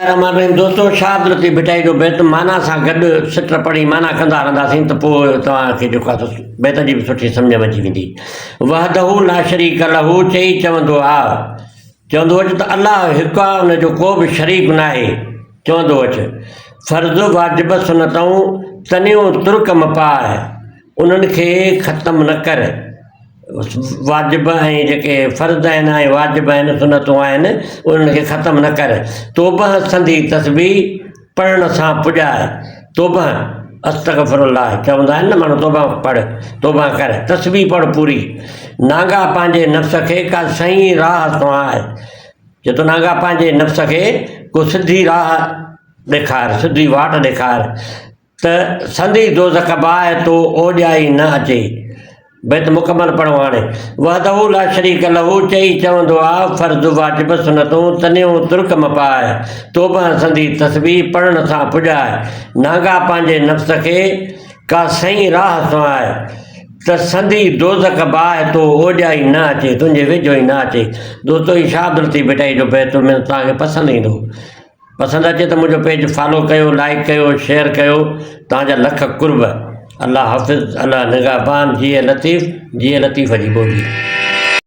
الرحمان الرحيم دوستو شاھ عبداللطيف ڀٽائي جو بيت معنيٰ سان گڏ سٽ پڙهي معنيٰ ڪندا رهنداسين ته پوء توهان کي جيڪو آهي سو بيت جي به سٺي سمجهه ۾ اچي ويندي. وحده لا شريڪ له چئي چوندو آ چوندو اچ ته الله هڪ آ ان جو ڪو به شريڪ ناهي چوندو اچ فرض واجب سنتون تنيون ترڪ م پاء انهن کي ختم نه ڪر. واجب ۽ جيڪي فرض آهن ۽ واجب آهن سنتون آهن انهن کي ختم نه ڪر. توبه سندي تسبيح پڙهڻ سان پڄاء. توبه استغفر الله چوندا آهن نه ماڻهو توبه پڙهه توبه ڪر تسبيح پڙهه پوري. نانگا پنهنجي نفس کي ڪا سئين راهه سنهاء. چي ٿو نانگا پنهنجي نفس کي ڪو سڌي راهه ڏيکار سڌي واٽ ڏيکار. ته سندي دوزخ باهه تو اوڄائي نه اچي. بيت مڪمل پڙهو هاڻي. وحده لا شريڪ له چئي چوندو آ فرض واجب سنتون تنيون ترڪ م پاء توبه سندي تسبيح پڙهڻ سان پڄاء نانگا پنهنجي نفس کي ڪا سئين راهه سنواء ته سندي دوزخ باهه تو اوڄائي نه اچي تنهنجي ويجهو ئي نه اچي. دوستو هي شاهه عبداللطيف ڀٽائي جو بيت اميد توهان کي پسند ايندو. پسند اچي ته منهنجو پيج فالو ڪيو لائيڪ ڪيو شيئر ڪيو توهان جا لک قرب الله حافظ الله نگهبان جيئي لطيف جيئي لطيف جي ٻولي.